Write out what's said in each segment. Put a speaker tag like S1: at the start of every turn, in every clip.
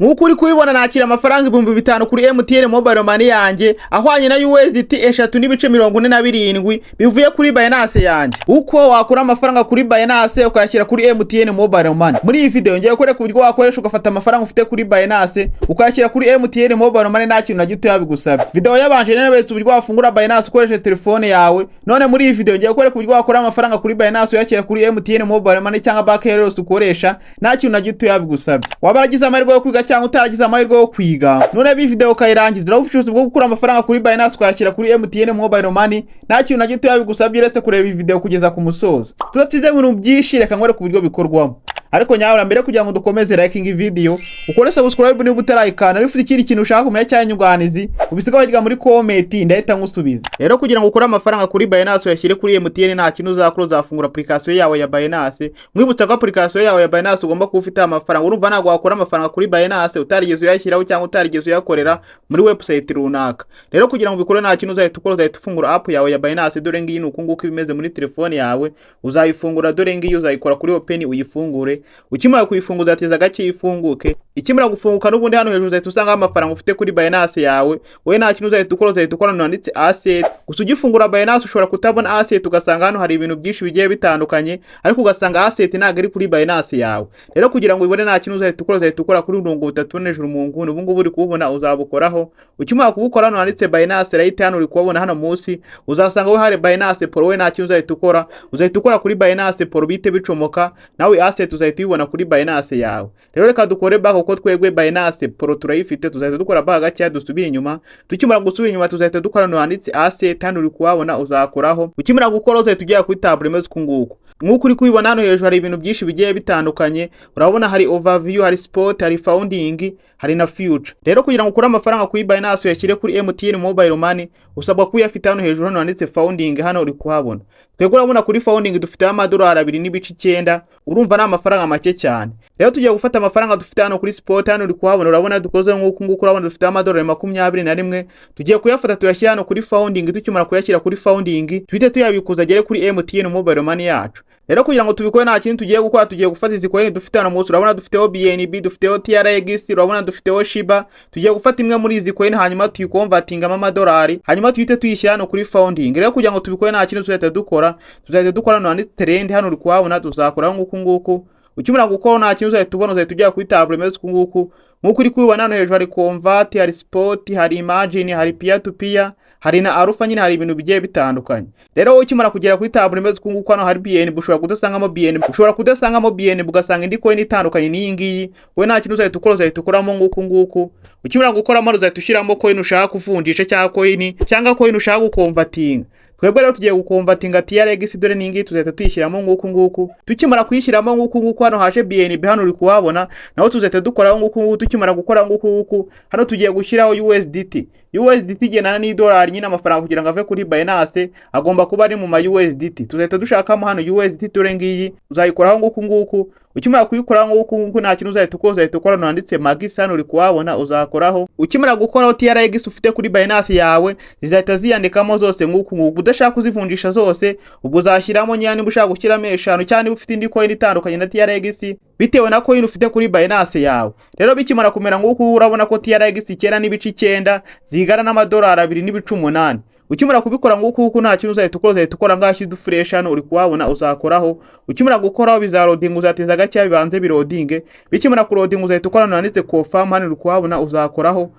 S1: Nk'uko uri kubibona, nakira amafaranga 5000 kuri MTN Mobile Money yanjye, ahwanye na USDT 3.47 bivuye kuri Binance yanjye. Uko wakura amafaranga kuri Binance ukayashyira kuri MTN Mobile Money. Muri iyi video ngiye kwereka uburyo wakoresha ugafata amafaranga ufite kuri Binance ukayashyira kuri MTN Mobile Money, nta kintu na gito yabigusabye. Video yabanje naberetse uburyo wafungura Binance ukoresheje telefone yawe. None muri iyi video ngiye kwereka uburyo wakura amafaranga kuri Binance uyashyira kuri MTN Mobile Money cyangwa banki yose ukoresha, nta kintu na gito yabigusabye. Waba waragize amahirwe yo kwiga cyangwa utaragize amahirwe yo kwiga, none iyi video ukayirangiza, uraba ufite ubushobozi bwo gukura amafaranga kuri Binance ukayashyira kuri MTN Mobile Money, nta kintu na gito yabigusabye, uretse kureba iyi video kugeza ku musozo. Tudatsinze ibintu byinshi, reka nkwereke uburyo bikorwamo. Ariko nyabura mbere kugira ngo dukomeze, liking video, ukore subscribe niba utarayikanda. Niba ufite ikindi kintu ushaka kumenya cyangwa inyunganizi, ubisiga wagira muri comment, ndahita nkusubiza. Rero kugira ngo ukure amafaranga kuri Binance uyashyire kuri MTN, nta kintu uzakora, uzafungura application yawe ya Binance. Mwibutsa ko application yawe ya Binance ugomba kuba ufite amafaranga. Urumva ntabwo wakura amafaranga kuri Binance utarigeze uyashyiraho cyangwa utarigeze uyakorera muri website runaka. Rero kugira ngo ubikore, nta kintu uzahita ukora, uzahita ufungura app yawe ya Binance. Dore ngiyi, ni uku nguku ibimeze muri telefone yawe. Uzayifungura, dore ngiyi, uzayikora kuri open uyifungure. Ukimara kuyifunguza, uzateza gake ifunguke. Ikimara gufunguka, n'ubundi hano hejuru uzahita usangaho amafaranga ufite kuri Binance yawe. Wowe nta kintu uzahita ukora, uzahita ukora hano handitse asset. Gusa ugifungura Binance ushobora kutabona asset, ugasanga hano hari ibintu byinshi bigiye bitandukanye, ariko ugasanga asset ntabwo iri kuri Binance yawe. Rero kugira ngo ubibone, nta kintu uzahita ukora, uzahita ukora kuri mirongo itatu hejuru mu nguni. Ubu ngubu uri kuwubona, uzabukoraho. Ukimara kuwukora, hano handitse Binance Lite, hano uri kuwabona hano munsi, uzasanga we hari Binance Pro. We nta kintu uzahita ukora, uzahita ukora kuri Binance Pro bite bicomoka, nawe asset uzahita uyibona kuri Binance yawe. Rero reka dukore back, kuko twebwe Binance Pro turayifite. Tuzahita dukora back gakeya, dusubire inyuma. Tukimara gusubira inyuma, tuzahita dukora hano handitse asset, hano uri kuhabona, uzakoraho. Ukimara gukora, uzahita ugera kuri tableau imeze uku nguku. Nk'uko uri kubibona, hano hejuru hari ibintu byinshi bigiye bitandukanye. Urabona hari overview, hari spot, hari funding, hari na future. Rero kugira ngo ukure amafaranga kuri Binance uyashyire kuri MTN Mobile Money, usabwa kuba uyafite hano hejuru, hano handitse funding, hano uri kuhabona. Twebwe urabona kuri funding dufiteho amadolari 2.9, urumva ni amafaranga make cyane. Rero tugiye gufata amafaranga dufite hano kuri spot, hano uri kuhabona. Urabona dukoze nk'uku nguku, urabona dufite amadolari 21. Tugiye kuyafata tuyashyira hano kuri funding. Tukimara kuyashyira kuri funding, tuhite tuyabikuza agere kuri MTN Mobile Money yacu. Rero kugira ngo tubikore, nta kintu tugiye gukora, tugiye gufata izi coin dufite hano munsi. Urabona dufiteho BNB, dufiteho TRX, urabona dufiteho Shiba. Tugiye gufata imwe muri izi coin, hanyuma tuyiconvertingamo amadolari, hanyuma tuhite tuyishyira hano kuri funding. Rero kugira ngo tubikore, nta kintu tuzahita dukora, tuzahita dukora hano handitse trade, hano uri kuhabona, tuzakora nguku nguku. Ukimara gukora, nta kintu uzahita ubona, uzahita ujya kuri table imeze uku nguku. Nk'uko uri kubibona, hano hejuru hari convert, hari spot, hari margin, hari peer to peer, hari na alpha. Nyine hari ibintu bigiye bitandukanye. Rero wowe ukimara kugera kuri table imeze uku nguku, hano hari BNB, ushobora kudasangamo BNB, ushobora kudasangamo BNB ugasanga indi coin itandukanye n'iyi ngiyi. Wowe nta kintu uzahita ukora, uzahita ukoramo nguku nguku. Ukimara gukoramo, uzahita ushyiramo coin ushaka kuvunjisha cyangwa coin ushaka guconvertinga. Twebwe rero tugiye guconvertinga TRX, dore ni ngiyi, tuzahita tuyishyiramo nguku nguku. Tukimara kuyishyiramo nguku nguku, hano haje BNB, hano uri kuhabona, naho tuzahita dukoraho nguku nguku. Tukimara gukora nguku nguku, hano tugiye gushyiraho USDT. USDT igendana n'idolari nyine. Amafaranga kugira ngo ave kuri Binance agomba kuba ari mu ma USDT. Tuzahita dushakamo hano USDT, dore ngiyi, uzayikoraho nguku nguku. Ukimara kuyikoraho nguku nguku, nta kintu uzahita ukora, uzahita ukora hano handitse max, hano uri kuhabona, uzakoraho. Ukimara gukoraho, TRX ufite kuri Binance yawe zizahita ziyandikamo zose nguku nguku. Udashaka kuzivunjisha zose, ubwo uzashyiramo nyine, niba ushaka gushyiramo eshanu cyangwa niba ufite indi coin itandukanye na TRX, bitewe na coin ufite kuri Binance yawe. Rero bikimara kumera nguku, urabona ko TRX 9.9 zigana n'amadolari 2.8. Ukimara kubikora nguku nguku, nta kintu uzahita ukora, uzahita ukora ngaho uduflèche, hano uri kuhabona, uzakoraho. Ukimara gukoraho, bizaloadinga, uzateza gakeya bibanze biloadinge. Bikimara kuloadinga, uzahita ukora hano handitse confirm, hano uri kuhabona, uzakoraho.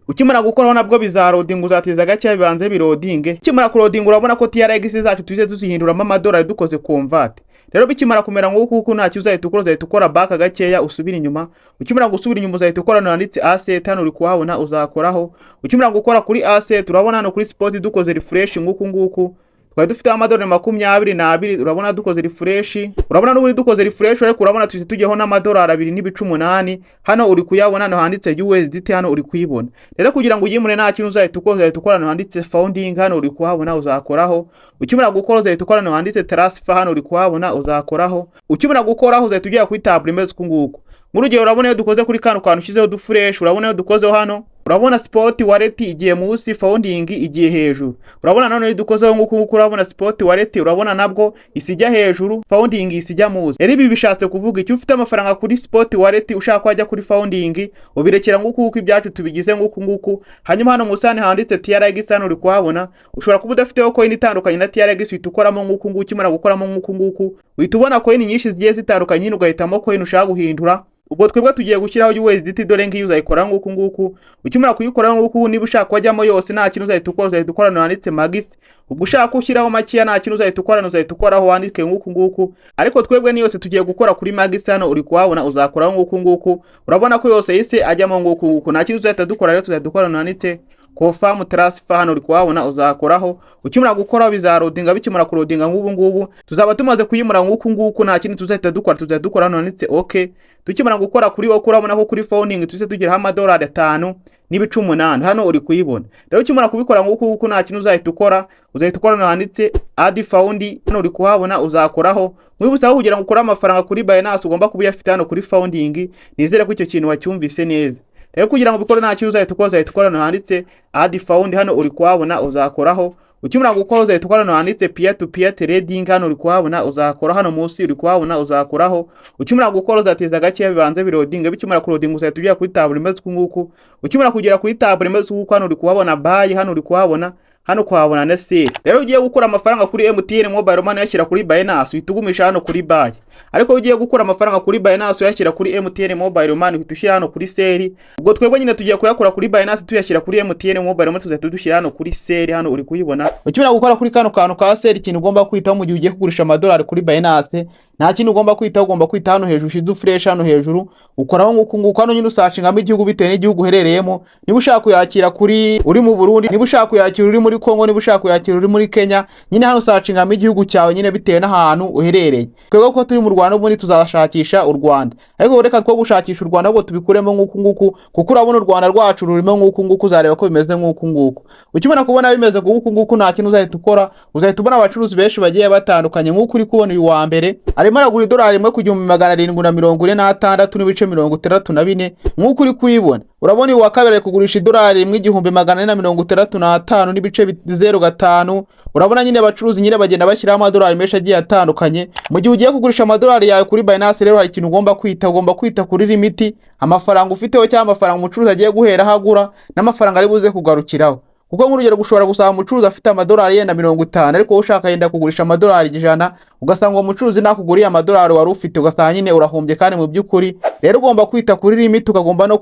S1: Ukimara gukoraho, nabwo bizaloadinga, uzateza gakeya bibanze biloadinge. Ukimara kuloadinga, urabona ko TRX zacu tuhise tuzihinduramo amadolari dukoze convert. Rero bikimara kumera nguku nguku, nta kintu uzahita ukora, uzahita ukora back gakeya usubira inyuma. Ukimara gusubira inyuma, uzahita ukora hano handitse asset, hano uri kuhabona, uzakoraho. Ukimara gukora kuri asset, urabona hano kuri spot dukoze refresh nguku nguku, twari dufite amadolari 22. Urabona dukoze refresh, urabona n'ubundi dukoze refresh, ariko urabona tuhise tujyaho n'amadolari 2.8. Hano uri kuyabona, hano handitse USDT, hano uri kuyibona. Rero kugira ngo uyimure, nta kintu uzahita ukora, uzahita ukora hano handitse funding, hano uri kuhabona, uzakoraho. Ukimara gukora, uzahita ukora hano handitse transfer, hano uri kuhabona, uzakoraho. Ukimara gukoraho, uzahita ugera kuri table imeze uku nguku. Nk'urugero, urabona iyo dukoze kuri kano kantu ushyizeho uduflèche, urabona iyo dukozeho hano Urabona spot wallet igiye munsi, funding igiye hejuru. Urabona none iyo dukozeho nguku nguku, urabona spot wallet, urabona nabwo isijya hejuru, funding isijya munsi. Rero ibi bishatse kuvuga icyo? Ufite amafaranga kuri spot wallet, ushaka ko ajya kuri funding, ubirekera nguku nguku, ibyacu tubigize nguku nguku. Hanyuma hano munsi hano handitse TRX, hano uri kuhabona. Ushobora kuba udafiteho coin itandukanye na TRX, uhita ukoramo nguku nguku. Ukimara gukoramo nguku nguku, uhita ubona coin nyinshi zigiye zitandukanye nyine, ugahitamo coin ushaka guhindura. Ubwo twebwe tugiye gushyiraho USDT. Dore ngiyi, uzayikora nguku nguku. Ukimara kuyikora nguku, niba ushaka wajyamo yose, nta kintu uzahita ukora, uzahita ukora handitse max. Ubwo ushaka gushyiraho makeya, nta kintu uzahita ukora, uzahita ukoraho wandike nguku nguku. Ariko twebwe ni yose tugiye gukora kuri max. Hano uri kuhabona, uzakoraho nguku nguku. Urabona ko yose yise ajyamo nguku nguku. Nta kintu uzahita dukora rero, tuzahita dukora handitse confirm transfer. Hano uri kuhabona, uzakoraho. Ukimara gukoraho bizaloadinga. Bikimara kuloadinga nk'ubu ngubu, tuzaba tumaze kuyimura nk'uku nguku. Nta kintu tuzahita dukora, tuzahita dukora hano handitse OK. Tukimara gukora kuri OK, urabona ko kuri funding tuze tugeraho amadolari 5.8. Hano uri kuyibona. Rero ukimara kubikora nk'uku nguku, nta kintu uzahita ukora, uzahita ukora hano handitse add fund. Hano uri kuhabona, uzakoraho. Mwibutsa ko kugira ngo ukore amafaranga kuri Binance ugomba kuba uyafite hano kuri funding. Nizere ko icyo kintu wacyumvise neza. Rero kugira ngo ubikore, nta kintu uzahita ukora, uzahita ukora hano handitse add fund. Hano uri kuhabona, uzakoraho. Ukimara gukora, uzahita ukora hano handitse peer to peer trading. Hano uri kuhabona, uzakora. Hano munsi uri kuhabona, uzakoraho. Ukimara gukora, uzateza gakeya bibanze biloadinga. Bikimara kuloadinga, uzahita ujya kuri tableau imeze uku nguku. Ukimara kugera kuri tableau imeze uku nguku, hano uri kuhabona buy, hano uri kuhabona, hano kuhabona na sell. Rero ugiye gukura amafaranga kuri MTN Mobile Money uyashyira kuri Binance, uhita ugumisha hano kuri buy. Ariko ugiye gukura amafaranga kuri Binance uyashyira kuri MTN Mobile Money, uhita ushyira hano kuri sell. Ubwo twebwe nyine tugiye kuyakura kuri Binance tuyashyira kuri MTN Mobile Money, tuzahita dushyira hano kuri sell. Hano uri kuyibona. Ukimara gukora kuri kano kantu ka sell, ikintu ugomba kwitaho mu gihe ugiye kugurisha amadolari kuri Binance, nta kintu ugomba kwitaho, ugomba kwita hano hejuru ushize flèche. Hano hejuru ukoraho nguku nguku. Hano nyine usearchingamo igihugu bitewe n'igihugu uherereyemo. Niba ushaka kuyakira kuri uri mu Burundi, niba ushaka kuyakira uri muri Congo, niba ushaka kuyakira uri muri Kenya, nyine hano usearchingamo igihugu cyawe nyine bitewe n'ahantu uherereye. Twebwe ko turi mu Rwanda, ubundi tuzashakisha u Rwanda, ariko reka two gushakisha u Rwanda ahubwo tubikuremo nguku nguku, kuko urabona u Rwanda rwacu rurimo nguku nguku. Uzareba ko bimeze nguku nguku. Ukibona kubona bimeze nguku nguku, nta kintu uzahita ukora, uzahita ubona abacuruzi benshi bagiye batandukanye. Nk'uko uri kubona, uyu wa mbere arimo aragura idolari rimwe ku 1746.64, nk'uko uri kuyibona. Urabona uyu wa kabiri ari kugurisha idolari rimwe 1465.05. Urabona nyine abacuruzi nyine bagenda bashyiraho amadolari menshi agiye atandukanye. Mu gihe ugiye kugurisha amadolari yawe kuri Binance rero, hari ikintu ugomba kwita. Ugomba kwita kuri limit, amafaranga ufiteho cyangwa amafaranga umucuruzi agiye guheraho agura n'amafaranga ari buze kugarukiraho. Kuko nk'urugero, gushobora gusanga umucuruzi afite amadolari yenda 50, ariko wowe ushaka yenda kugurisha amadolari 100, ugasanga uwo mucuruzi nakuguriye amadolari wari ufite, ugasanga nyine urahombye. Kandi mu by'ukuri rero ugomba kwita kuri limit, ukagomba no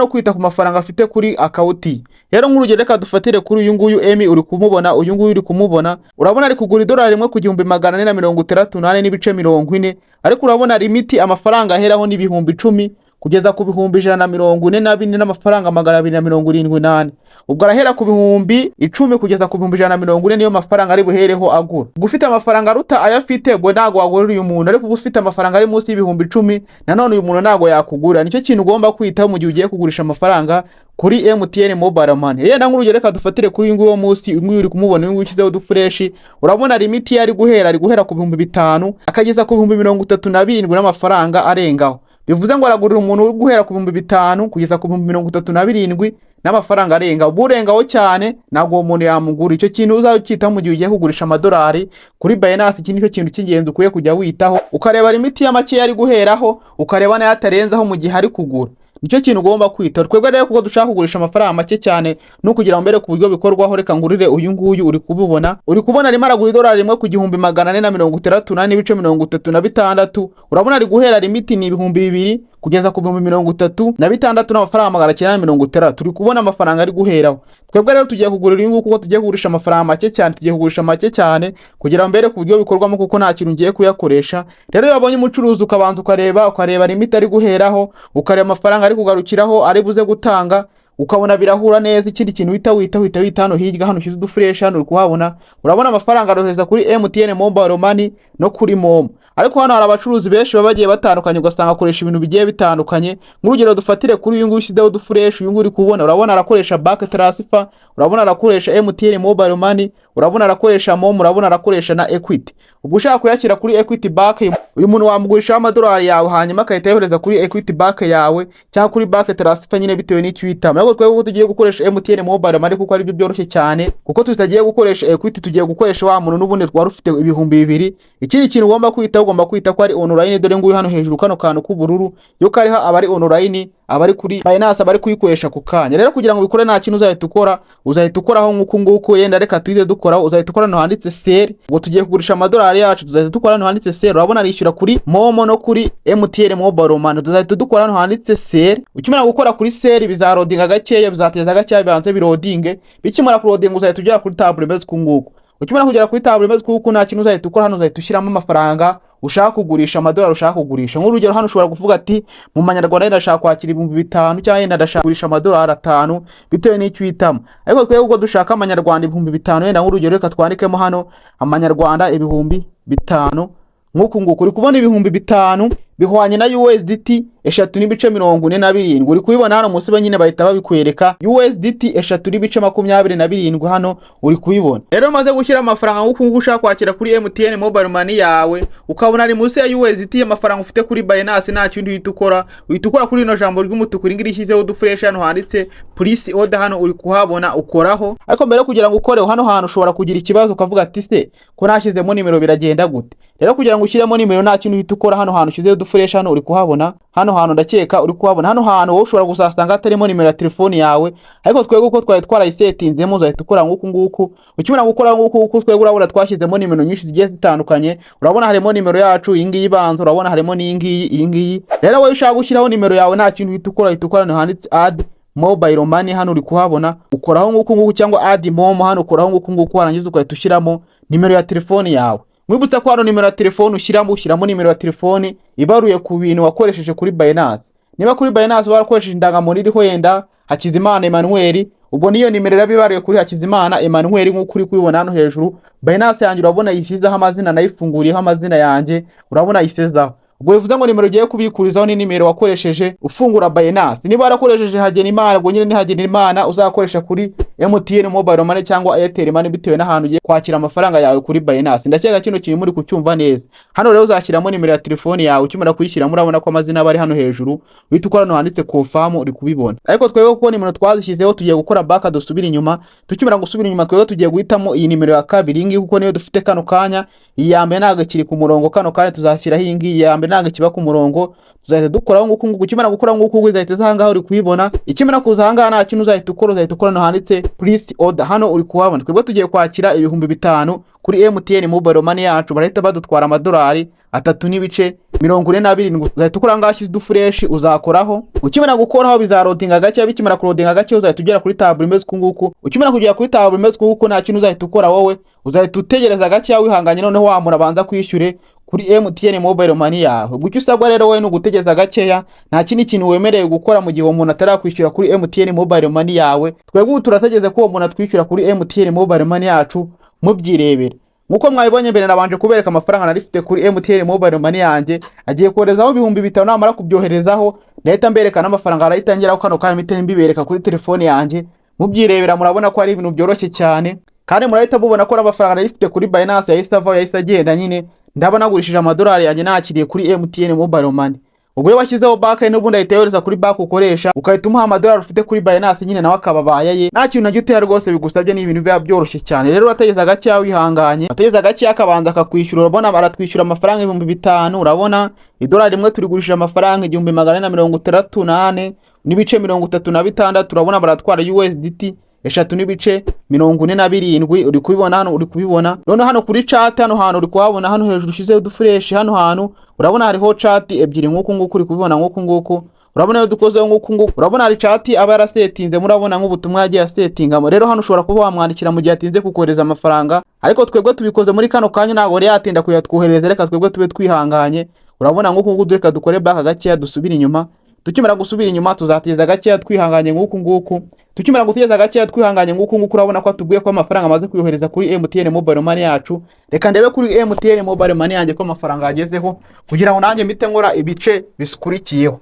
S1: kwita ku mafaranga afite kuri account. Rero nk'urugero, reka dufatire kuri uyu nguyu Emi. Uri kumubona uyu nguyu, uri kumubona. Urabona ari kugura idolari rimwe ku 1464.40, ariko urabona limit, amafaranga aheraho ni 10,000 kugeza ku 144,274. Ubwo arahera ku 10,000 kugeza ku 140,000, niyo mafaranga ari buhereho agura. Ubwo ufite amafaranga aruta ayo afite, ubwo ntabwo wagurira uyu muntu. Ariko ubwo ufite amafaranga ari munsi y'10,000, nanone uyu muntu ntabwo yakugura. Nicyo kintu ugomba kwitaho mu gihe ugiye kugurisha amafaranga kuri MTN Mobile Money. Yenda nk'urugero, reka dufatire kuri uyu nguyu wo munsi. Uyu nguyu uri kumubona, uyu nguyu ushyizeho uduflèche. Urabona limit ye ari guhera ku 5000 akageza ku 37,000 n'amafaranga arengaho. Bivuze ngo aragurira umuntu uri guhera ku 5000 kugeza ku 37,000 n'amafaranga arenga. Ubwo urengaho cyane ntabwo uwo muntu yamugura. Icyo kintu uzacyitaho mu gihe ugiye kugurisha amadolari kuri Binance. Iki nicyo kintu cy'ingenzi ukwiye kujya witaho, ukareba limit y'amakeya ari guheraho, ukareba n'ayo atarenzaho mu gihe ari kugura. Nicyo kintu ugomba kwitaho. Twebwe rero kuko dushaka kugurisha amafaranga make cyane, no kugira ngo mbere ku buryo bikorwaho, reka ngurire uyu nguyu uri kubibona. Uri kubona arimo aragura idolari rimwe ku 1464.36. Urabona ari guhera, limit ni 2000 kugeza ku 36,960. Uri kubona amafaranga ari guheraho. Twebwe rero tugiye kugurira uyu nguyu kuko tugiye kugurisha amafaranga make cyane. Tugiye kugurisha make cyane kugira ngo mbere ku buryo bikorwamo, kuko nta kintu ngiye kuyakoresha. Rero iyo wabonye umucuruzi, ukabanza ukareba limit ari guheraho, ukareba amafaranga ari kugarukiraho ari buze gutanga, ukabona birahura neza. Ikindi kintu uhita wita, uhita wita hano hirya, hano ushyize uduflèche. Hano uri kuhabona. Urabona amafaranga arohereza kuri MTN Mobile Money no kuri MoMo. Ariko hano hari abacuruzi benshi baba bagiye batandukanye, ugasanga akoresha ibintu bigiye bitandukanye. Nk'urugero, dufatire kuri uyu nguyu ushyizeho uduflèche. Uyu nguyu uri kubona, urabona arakoresha bank transfer, urabona arakoresha MTN Mobile Money, urabona arakoresha MoMo, urabona arakoresha na Equity. Ubwo ushaka kuyashyira kuri Equity Bank, Uyu muntu wamugurishaho amadolari yawe, hanyuma agahita yohereza kuri Equity Bank yawe cyangwa kuri bank transfer nyine, bitewe n'icyo uhitamo. Ariko twebwe tugiye gukoresha MTN Mobile Money kuko aribyo byoroshye cyane, kuko tutagiye gukoresha Equity, tugiye gukoresha wa muntu n'ubundi twari ufite 2000. Ikindi kintu ugomba kwita, ugomba kwita ko ari online. Dore nguyu hano hejuru, kano kantu k'ubururu iyo kariho aba ari online, aba ari kuri Binance, aba ari kuyikoresha ku kanya. Rero kugira ngo ubikore, nta kintu uzahita ukora, uzahita ukoraho nk'uku nguku. Yenda reka tuhite dukoraho. Uzahita ukora hano handitse sell. Ubwo tugiye kugurisha amadolari yacu, tuzahita dukora hano handitse sell. Urabona arishyura kuri MoMo no kuri MTN Mobile Money. Tuzahita dukora hano handitse sell. Ukimara gukora kuri sell, bizarodinga gakeya, bizateza gakeya, bibanze birodinge. Bikimara kurodinga, uzahita ugera kuri table imeze uku nguku. Ukimara kugera kuri table imeze uku nguku, nta kintu uzahita ukora hano, uzahita ushyiramo amafaranga ushaka kugurisha, amadolari ushaka kugurisha. Nk'urugero, hano ushobora kuvuga ati mu manyarwanda yenda ndashaka kwakira 5000, cyangwa yenda ndashaka kugurisha amadolari 5, bitewe n'icyo uhitamo. Ariko twebwe ubwo dushaka amanyarwanda 5000, yenda nk'urugero reka twandikemo hano amanyarwanda 5000 nk'uku nguku. Uri kubona 5000 bihwanye na USDT 3.47. Uri kubibona hano munsi nyine bahita babikwereka, USDT 3.27, hano uri kubibona. Rero umaze gushyira amafaranga nk'uku nguku ushaka kwakira kuri MTN Mobile Money yawe, ukabona ari munsi ya USDT amafaranga ufite kuri Binance, nta kindi uhita ukora, uhita ukora kuri rino jambo ry'umutuku iri ngiri rishyizeho uduflèche, hano handitse place order. Hano uri kuhabona, ukoraho. Ariko mbere yo kugira ngo ukore hano hantu, ushobora kugira ikibazo ukavuga ati: "Se ko nashyizemo nimero, biragenda gute?" Rero kugira ngo ushyiremo nimero, nta kintu uhita ukora. Hano hantu ushyizeho uduflèche, hano uri kuhabona, hano hantu ndakeka uri kuhabona. Hano hantu wowe ushobora gusanga hatarimo nimero ya telefoni yawe, ariko twebwe uko twari twarayisetinzemo, uzahita ukora nk'uku nguku. Ukimara gukora nk'uku nguku, twebwe urabona twashyizemo nimero nyinshi zigiye zitandukanye. Urabona harimo nimero yacu iyi ngiyi ibanza, urabona harimo n'iyi ngiyi, iyi ngiyi. Rero wowe ushaka gushyiraho nimero yawe, nta kintu uhita ukora, uhita ukora hano handitse add mobile money. Hano uri kuhabona, ukoraho nk'uku nguku, cyangwa add MoMo. Hano ukoraho nk'uku nguku, warangiza ugahita ushyiramo nimero ya telefoni yawe. Mwibutsa ko hano nimero ya telefoni ushyiramo nimero ya telefoni ibaruye ku bintu wakoresheje kuri Binance. Niba kuri Binance warakoresheje indangamuntu iriho yenda Hakizimana Emmanuel, ubwo niyo nimero iraba ibaruye kuri Hakizimana Emmanuel, nk'uko uri kubibona hano hejuru. Binance yanjye urabona yishyizeho amazina, nayifunguriyeho amazina yanjye, urabona yishyizeho. Ubwo bivuze ngo nimero ugiye kubikurizaho ni nimero wakoresheje ufungura Binance. Niba warakoresheje Hagenimana, ubwo nyine ni Hagenimana uzakoresha kuri MTN Mobile Money cyangwa Airtel Money, bitewe n'ahantu ugiye kwakira amafaranga yawe kuri Binance. Ndakeka kino kintu muri kucyumva neza. Hano rero uzashyiramo nimero ya telefoni yawe. Ukimara kuyishyiramo, urabona ko amazina aba ari hano hejuru, uhita ukora hano handitse confirm, uri kubibona. Ariko twebwe kuko nimero twazishyizeho, tugiye gukora back, dusubira inyuma. Tukimara gusubira inyuma, twebwe tugiye guhitamo iyi nimero ya kabiri, iyi ngiyi, kuko niyo dufite kano kanya. Iyi ya mbere ntabwo ikiri ku murongo kano kanya, tuzashyiraho iyi ngiyi. Ya mbere ntabwo ikiba ku murongo. Tuzahita dukoraho nguku nguku. Ukimara gukora nguku nguku, izahita iza ahangaha, uri kubibona. Ikimara kuza ahangaha, nta kintu uzahita ukora, uzahita ukora hano handitse place order. Hano uri kuhabona, twebwe tugiye kwakira 5000 kuri MTN Mobile Money yacu, barahita badutwara amadolari 3.47. Uzahita ukora ahangaha hashyize uduflèche, uzakoraho. Ukimara gukoraho, bizarodinga gake. Bikimara kurodinga gake, uzahita ugera kuri table imeze uku nguku. Ukimara kugera kuri table imeze uku nguku, nta kintu uzahita ukora wowe, uzahita utegereza gake wihanganye, noneho wa muntu abanza kwishyure kuri MTN Mobile Money yawe. Ubwo icyo usabwa rero wowe ni ugutegereza gakeya, nta kindi kintu wemerewe gukora mu gihe uwo muntu atarakwishyura kuri MTN Mobile Money yawe. Twebwe ubu turategereza ko uwo muntu atwishyura kuri MTN Mobile Money yacu, mubyirebere. Nk'uko mwabibonye mbere, nabanje kubereka amafaranga nari mfite kuri MTN Mobile Money yanjye. Agiye koherezaho 5000. Namara kubyoherezaho, ndahita mbereka n'amafaranga arahita ngeraho kano kanya, mpite mbibereka kuri telefone yanjye mubyirebera. Murabona ko ari ibintu byoroshye cyane, kandi murahita mubona ko n'amafaranga nari mfite kuri Binance yahise avaho, yahise agenda nyine. Ndaba nagurishije amadolari yanjye nakiriye kuri MTN Mobile Money. Ubwo iyo washyizeho banki, n'ubundi ahita yohereza kuri banki ukoresha, ugahita umuha amadolari ufite kuri Binance nyine, nawe akaba abaye ye. Nta kintu na gitoya rwose bigusabye, ni ibintu biba byoroshye cyane. Rero urategereza gakeya wihanganye, urategereza gakeya akabanza akakwishyura. Urabona baratwishyura amafaranga 5000. Urabona idolari rimwe turigurishije amafaranga 1464.36. Urabona baratwara USDT 3.47, uri kubibona hano, uri kubibona. None hano kuri chat, hano hantu uri kuhabona, hano hejuru ushizeho uduflèche, hano hantu urabona hariho chat ebyiri nk'uku nguku, uri kubibona nk'uku nguku. Urabona iyo dukozeho nk'uku nguku, urabona hari chat aba yarasetinze, murabona nk'ubutumwa yagiye asetingamo. Rero hano ushobora kuba wamwandikira mu gihe atinze kukohereza amafaranga, ariko twebwe tubikoze muri kano kanya, ntabwo yari yatinda kuyatwoherereza. Reka twebwe tube twihanganye. Urabona nk'uku nguku, reka dukore back gakeya, dusubire inyuma. Tukimara gusubira inyuma, tuzategereza gakeya twihanganye nk'uku nguku. Tukimara gutegereza gakeya twihanganye nk'uku nguku, urabona ko atubwiye ko amafaranga amaze kuyohereza kuri MTN Mobile Money yacu. Reka ndebe kuri MTN Mobile Money yanjye ko amafaranga yagezeho, kugira ngo nanjye mpite nkora ibice bikurikiyeho.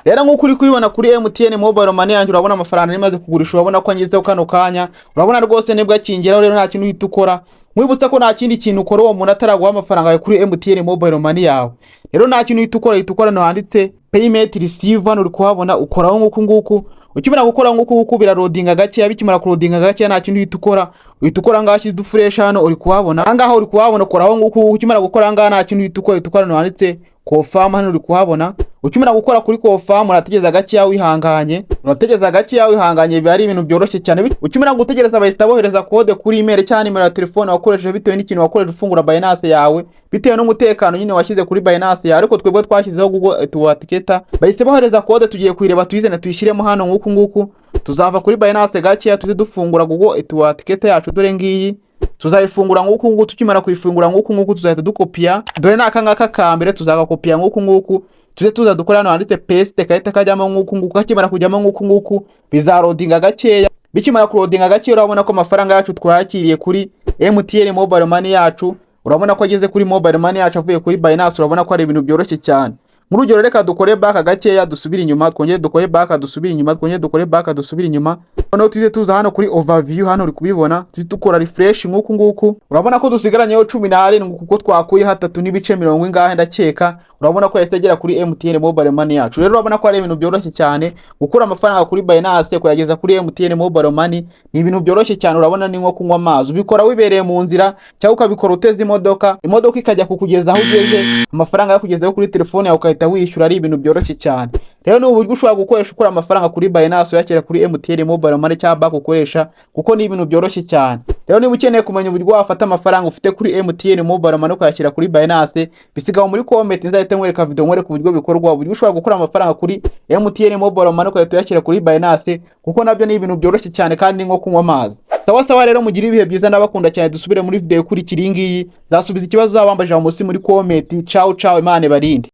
S1: Rero nk'uko uri kubibona kuri MTN Mobile Money yanjye, urabona amafaranga nari maze kugurisha, urabona ko angezeho kano kanya. Urabona rwose nibwo akingeraho. Rero nta kintu uhita ukora. Mwibutsa ko nta kindi kintu ukora uwo muntu ataraguha amafaranga yawe kuri MTN Mobile Money yawe. Rero nta kintu uhita ukora, uhita ukora hano handitse "Payment receive". Hano uri kuhabona, ukoraho nk'uku nguku. Ukimara gukora nk'uku nguku, biraloadinga gakeya. Bikimara kuloadinga gakeya, nta kintu uhita ukora, uhita ukora ngaho ashyize udufureshi. Hano uri kuhabona, aha ngaha uri kuhabona, ukoraho nguku. Ukimara gukora aha ngaha, nta kintu uhita ukora, uhita ukora hano handitse "Confirm". Hano uri kuhabona. Ukimara gukora kuri "Confirm", urategereza gakeya wihanganye, urategereza gakeya wihanganye, biba ari ibintu byoroshye cyane. Ukimara gutegereza, bahita bohereza code kuri email cyangwa nimero ya telefone wakoresheje, bitewe n'ikintu wakoresheje ufungura Binance yawe, bitewe n'umutekano nyine washyize kuri Binance yawe. Ariko twebwe twashyizeho Google Authenticator. Bahise bohereza code, tugiye kuyireba, tuyizane, tuyishyiremo hano nk'uku nguku. Tuzava kuri Binance gakeya, tuze dufungura Google Authenticator yacu. Dore ngiyi, tuzayifungura nk'uku nguku. Tukimara kuyifungura nk'uku nguku, tuzahita dukopiya. Dore ni aka ngaka ka mbere, tuzagakopiya nk'uku nguku, tuze tuza dukora hano handitse "Paste", gahita kajyamo nk'uku nguku. Kakimara kujyamo nk'uku nguku, bizaloadinga gakeya. Bikimara kuloadinga gakeya, urabona ko amafaranga yacu twakiriye kuri MTN Mobile Money yacu. Urabona ko ageze kuri Mobile Money yacu avuye kuri Binance. Urabona ko ari ibintu byoroshye cyane. Nk'urugero, reka dukore back gakeya, dusubire inyuma, twongere dukore back, dusubire inyuma, twongere dukore back, dusubire inyuma. Noneho tuze tuza hano kuri "Overview". Hano uri kubibona, tuze dukora refresh nk'uku nguku. Urabona ko dusigaranyeho 17, kuko twakuyeho atatu n'ibice mirongo ingahe ndakeka. Urabona ko yahise agera kuri MTN Mobile Money yacu. Rero urabona ko ari ibintu byoroshye cyane gukura amafaranga kuri Binance kuyageza kuri MTN Mobile Money. Ni ibintu byoroshye cyane. Urabona ni nko kunywa amazi. Ubikora wibereye mu nzira, cyangwa ukabikora uteze imodoka, imodoka ikajya kukugeza aho ugeze, amafaranga yakugezeho kuri telefone yawe, ugahita wishyura. Ari ibintu byoroshye cyane. Rero ni uburyo ushobora gukoresha ukura amafaranga kuri Binance uyashyira kuri MTN Mobile Money cyangwa banki ukoresha, kuko ni ibintu byoroshye cyane. Rero niba ukeneye kumenya uburyo wafata amafaranga ufite kuri MTN Mobile Money ukayashyira kuri Binance, bisigaho muri comment, nzahita nkwereka video nkwereka uburyo bikorwa, uburyo ushobora gukura amafaranga kuri MTN Mobile Money ugahita uyashyira kuri Binance, kuko nabyo ni ibintu byoroshye cyane kandi ni nko kunywa amazi. Sawa sawa rero, mugire ibihe byiza, ndabakunda cyane. Dusubire muri video ikurikira iyi ngiyi, nzasubiza ikibazo uzaba wambajije munsi muri comment. Ciao ciao, Imana ibarinde.